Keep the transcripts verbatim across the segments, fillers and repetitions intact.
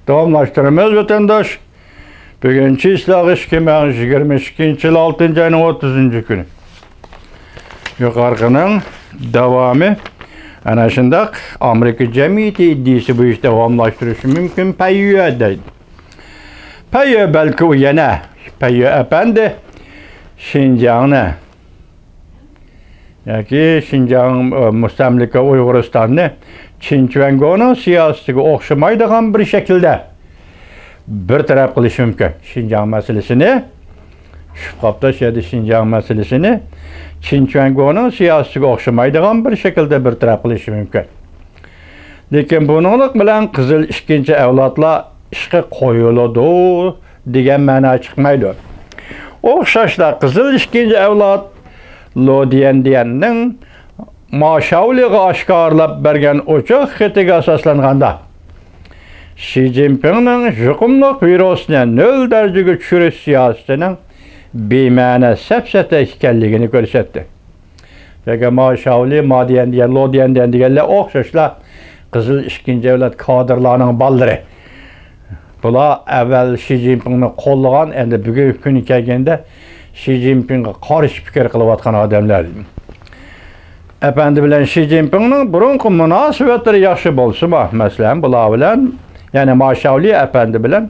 داۋاملاشتۇرىمىز، ۋەتەنداش. بۈگۈن چىسلاغ ئىككى مىڭ يىگىرمە ئىككىنچى يىل ئالتىنچى ئاينىڭ ئوتتۇزىنچى كۈنى. يۇقىرىقىنىڭ داۋامى. ئەنە شۇنداق، ئامېرىكا جەمئىيىتى ئىدىيىسى بويىچە داۋاملاشتۇرۇشى مۇمكىن، پەييۈ دەيدۇ. پەييۈ، بەلكى ئۇ يەنە پەييۈ ئەپەندى شىنجاڭنى ياكى شىنجاڭ، ئە، مۇستەملىكە ئۇيغۇرىستاننى چىن چۈەنگونىڭ سىياسىتىگە ئوخشىمايدىغان بىر شەكىلدە بىر تەرەپ قىلىشى مۇمكىن. شىنجاڭ مەسىلىسىنى، چۈشۈپ قاپتۇ شۇ يەردە، شىنجاڭ مەسىلىسىنى چىن چۈەنگونىڭ سىياسىتىگە ئوخشىمايدىغان بىر شەكىلدە بىر تەرەپ قىلىشى مۇمكىن. لېكىن بۇنىڭلىق بىلەن قىزىل ئىككىنچى ئەۋلادلار ئىشقا قويۇلىدۇ دېگەن مەنا چىقمايدۇ. ئوخشاشلا قىزىل ئىككىنچى ئەۋلاد لو ديەنديەننىڭ ما شاۋلىغا ئاشكارىلاپ بەرگەن ئوچۇق خېتىگە ئاساسلانغاندا، شى جىنپىڭنىڭ يۇقۇملۇق ۋىرۇسنى نۆل دەرىجىگە چۈشۈرۈش سىياسىتىنىڭ بىمەنە سەپسەتە ئىكەنلىكىنى كۆرسەتتى. ياكى ما شاۋلى، ما ديەنديەن، لو ديەنديەن دېگەنلەر ئوخشاشلا قىزىل ئىككىنچى ئەۋلاد كادىرلارنىڭ بالىلىرى. بۇلار ئەۋۋەل شى جىنپىڭنى قوللىغان، ئەمدى بۈگۈنكى كۈنگە كەلگەندە شى جىنپىڭغا قارشى پىكىر قىلىۋاتقان ئادەملەر. ئەپەندى بىلەن شى جىنپىڭنىڭ بۇرۇنقى مۇناسىۋەتلىرى ياخشى بولسىمۇ، مەسىلەن، بۇلار بىلەن، يەنى ما شاۋلى ئەپەندى بىلەن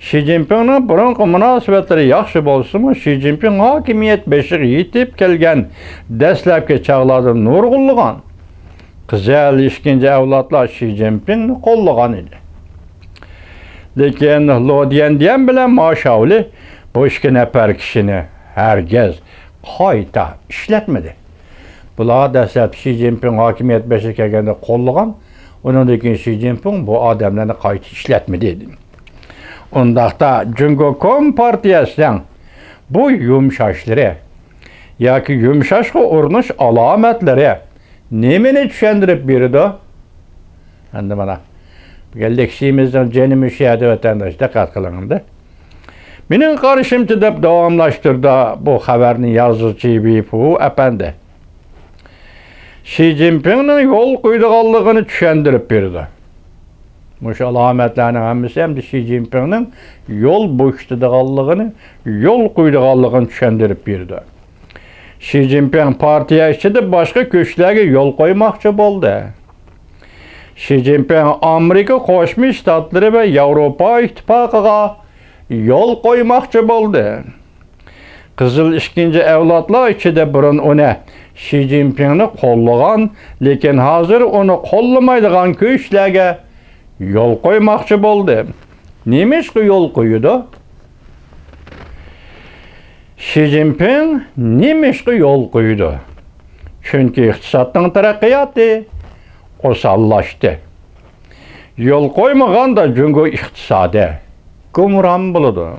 شى جىنپىڭنىڭ بۇرۇنقى مۇناسىۋەتلىرى ياخشى بولسىمۇ، شى جىنپىڭ ھاكىمىيەت بېشىغا يېتىپ كەلگەن دەسلەپكى چاغلاردا نۇرغۇنلىغان قىزىل ئىككىنچى ئەۋلادلار شى جىنپىڭنى قوللىغان ئىدى. لېكىن لو ديەنديەن بىلەن ما شاۋلى بۇ ئىككى نەپەر كىشىنى ھەرگىز قايتا ئىشلەتمىدى. بۇلار دەسلەپ شى جىنپىڭ ھاكىمىيەت بېشىغا كەلگەندە قوللىغان، ئۇنىڭدىن كېيىن شى جىنپىڭ بۇ ئادەملەرنى قايتا ئىشلەتمىدى. ئۇنداقتا جۇڭگو كومپارتىيەسىنىڭ بۇ يۇمشاشلىرى ياكى يۇمشاشقا ئۇرۇنۇش ئالامەتلىرى نېمىنى چۈشەندۈرۈپ بېرىدۇ؟ ئەمدى مانا، بۈگۈن لېكسىيىمىزنىڭ جېنى مۇشۇ يەردە، ۋەتەنداش، دىققەت قىلىڭ ئەمدى. مېنىڭ قارىشىمچە، دەپ داۋاملاشتۇرىدۇ بۇ خەۋەرنى يازغۇچى ۋېي فۇ ئەپەندى. شى جىنپىڭنىڭ يول قويىدىغانلىقىنى چۈشەندۈرۈپ بېرىدۇ. مۇشۇ ئالامەتلەرنىڭ ھەممىسى ئەمدى شى جىنپىڭنىڭ يول بوشىتىدىغانلىقىنى، يول قويىدىغانلىقىنى چۈشەندۈرۈپ بېرىدۇ. شى جىنپىڭ پارتىيە ئىچىدە باشقا كۈچلەرگە يول قويماقچى بولدى. شى جىنپىڭ ئامېرىكا قوشما شتاتلىرى ۋە ياۋروپا ئىتتىپاقىغا يول قويماقچى بولدى. قىزىل ئىككىنچى ئەۋلادلار ئىچىدە بۇرۇن ئۇنى، شى جىنپىڭنى قوللىغان، لېكىن ھازىر ئۇنى قوللىمايدىغان كۈچلەرگە يول قويماقچى بولدى. نېمىشقا يول قويىدۇ؟ شى جىنپىڭ نېمىشقا يول قويىدۇ؟ چۈنكى ئىقتىسادنىڭ تەرەققىياتى ئوساللاشتى. يول قويمىغاندا جۇڭگو ئىقتىسادى گۇمران بولىدۇ.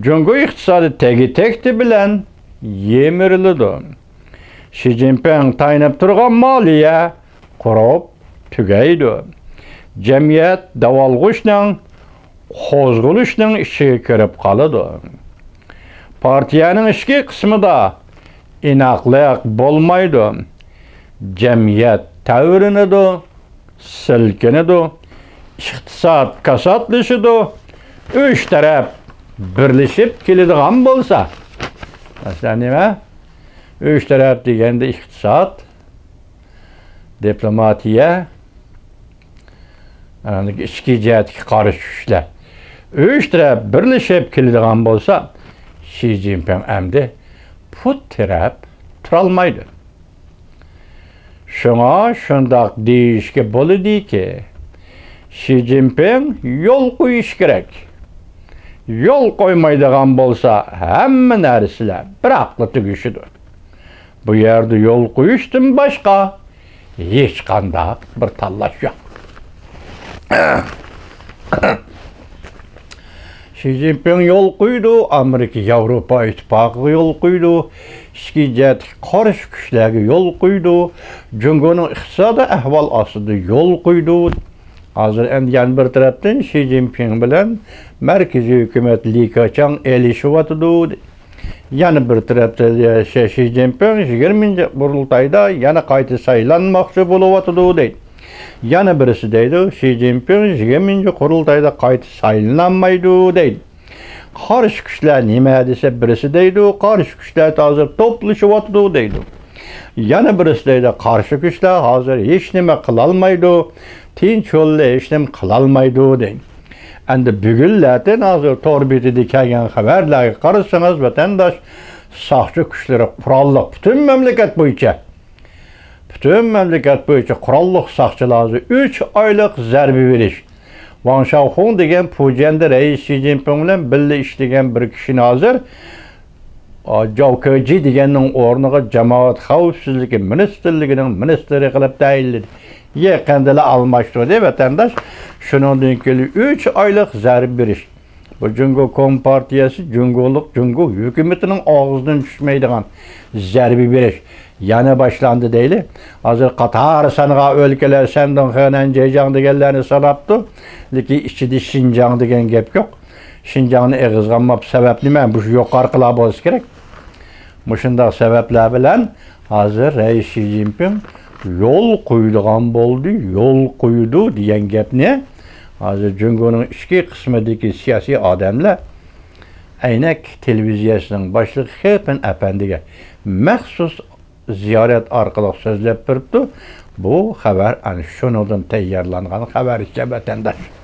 جۇڭگو ئىقتىسادى تېگى-تەكتى بىلەن يىمىرىلىدۇ. شى جىنپىڭ تايىنىپ تۇرغان مالىيە قۇرۇپ تۈگەيدۇ. جەمئىيەت داۋالغۇشنىڭ، قوزغىلىشنىڭ ئىچىگە كىرىپ قالىدۇ. پارتىيەنىڭ ئىچكى قىسمىدا ئىناقلىق بولمايدۇ. جەمئىيەت تەۋرىنىدۇ، سىلكىنىدۇ، ئىقتىساد كاساتلىشىدۇ. ئۈچ تەرەپ بىرلىشىپ كېلىدىغان بولسا، مەسىلەن، نېمە؟ ئۈچ تەرەپ دېگەندە ئىقتىساد، دىپلوماتىيە، ئىچكى جەھەتتىكى قارشى كۈچلەر. ئۈچ تەرەپ بىرلىشىپ كېلىدىغان بولسا، شى جىنپىڭ ئەمدى پۇت تىرەپ تۇرالمايدۇ. شۇڭا شۇنداق دېيىشكە بولىدۇكى، شى جىنپىڭ يول قويۇشى كېرەك. يول قويمايدىغان بولسا، ھەممە نەرسىلەر بىراقلا تۈگىشىدۇ. بۇ يەردە يول قويۇشتىن باشقا ھېچقانداق بىر تاللاش يوق. شى جىنپىڭ يول قويىدۇ، ئامېرىكا ياۋروپا ئىتتىپاقىغا يول قويىدۇ، ئىچكى جەھەتتىكى قارشى كۈچلەرگە يول قويىدۇ، جۇڭگونىڭ ئىقتىسادىي ئەھۋال ئاستىدا يول قويىدۇ. ھازىر ئەمدى يەنە بىر تەرەپتىن شى جىنپىڭ بىلەن مەركىزىي ھۆكۈمەت لى كېچاڭ ئېلىشىۋاتىدۇ. يەنە بىر تەرەپتە شى، شى جىنپىڭ يىگىرمىنچى قۇرۇلتايدا يەنە قايتا سايلانماقچى بولۇۋاتىدۇ دەيدۇ. يەنە بىرسى دەيدۇ، شى جىنپىڭ يىگىرمىنچى قۇرۇلتايدا قايتا سايلىنالمايدۇ دەيدۇ. قارشى كۈچلەر نېمە دېسە، بىرسى دەيدۇ، قارشى كۈچلەر ھازىر توپلىشىۋاتىدۇ دەيدۇ. يەنە بىرسى دەيدۇ، قارشى كۈچلەر ھازىر ھېچنېمە قىلالمايدۇ، تىنچ يولدا ھېچنېمە قىلالمايدۇ دەيدۇ. ئەمدى بۈگۈنلەردىن ھازىر تور بېتىدە كەلگەن خەۋەرلەرگە قارىسىڭىز، ۋەتەنداش، ساقچى كۈچلىرى قوراللىق پۈتۈن مەملىكەت بويىچە پۈتۈن مەملىكەت بويىچە قوراللىق ساقچىلار ھازىر ئۈچ ئايلىق زەربە بېرىش. ۋاڭ شاۋخۇڭ دېگەن پۇجيەندە رەئىس شى جىنپىڭ بىلەن بىللە ئىشلىگەن بىر كىشىنى ھازىر، ئا، جاۋ كېجى دېگەننىڭ ئورنىغا جامائەت خەۋپسىزلىكى مىنىستىرلىكىنىڭ مىنىستىرى قىلىپ تەيىنلىدى. يېقىندىلا ئالماشتۇردى، ۋەتەنداش. شۇنىڭدىن كېيىن ئۈچ ئايلىق زەربە بېرىش. بۇ جۇڭگو كومپارتىيەسى، جۇڭگولۇق جۇڭگو ھۆكۈمىتىنىڭ ئاغزىدىن چۈشمەيدىغان زەربە بېرىش يەنە باشلاندى دەيلى. ھازىر قاتار سانغان ئۆلكىلەر، شەندۇڭ، خېنەن، جېجياڭ دېگەنلەرنى ساناپتۇ. لېكىن ئىچىدە شىنجاڭ دېگەن گەپ يوق. شىنجاڭنى ئېغىزغا ئالماپتۇ. سەۋەب نېمە؟ مۇشۇ يۇقىرىقىلار بولسا كېرەك. مۇشۇنداق سەۋەبلەر بىلەن ھازىر رەئىس شى جىنپىڭ يول قويىدىغان بولدى، يول قويىدۇ دېگەن گەپنى ھازىر جۇڭگونىڭ ئىچكى قىسمىدىكى سىياسىي ئادەملەر ئەينەك تېلېۋىزىيەسىنىڭ باشلىقى خېپېن ئەپەندىگە مەخسۇس زىيارەت ئارقىلىق سۆزلەپ بېرىپتۇ. بۇ خەۋەر ئەنە شۇنىڭدىن تەييارلانغان خەۋەر ئىكەن، ۋەتەنداش.